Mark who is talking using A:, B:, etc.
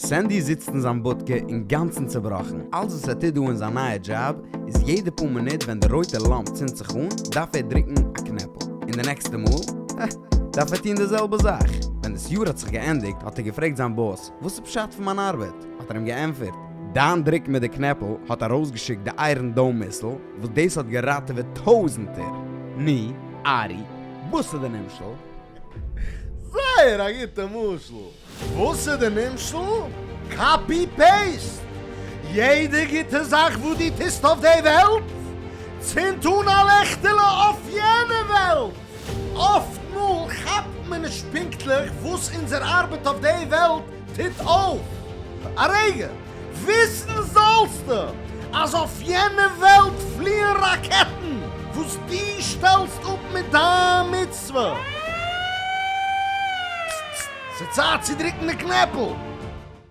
A: סענדי זיצט אין זיין בודקע אינגאנצן צעבראכן. אלץ וואס ער טוט דא אין זיין נייע דזשאב איז יעדע פאר מינוט ווען די רויטע לאמפ צינדט זיך אן דארף ער דרוקן א קנעפל. און די נעקסטע מאל? אה, דארף ער טון די זעלבע זאך. ווען דאס יאר האט זיך געענדיגט האט ער געפרעגט זיין באס וואס איז פשט פון מיין ארבעט? האט ער אים געענטפערט, דיין דרוק מיט די קנעפל האט ארויסגעשיקט די איירן דאום מיסל וואס דאס האט געראטעוועט טויזענטער. נו, ארי, וואס איז די נמשל?
B: זייער א גוטע משל. וואס איז די נמשל? copy paste! יעדע גוטע זאך וואס דו טוסט אויף די וועלט, צינדט אן א לעכטעלע אויף יענע וועלט! אפט מאל כאפט מען נישט פונקטליך וואס אונזער ארבעט אויף די וועלט טוט אויף. א רגע, וויסן זאלסטו אז אויף יענע וועלט פליען ראקעטן וואס דו שטעלסט אפ מיט דיין מצוה. פסט פסט, ס'צייט צו דרוקן די קנעפל!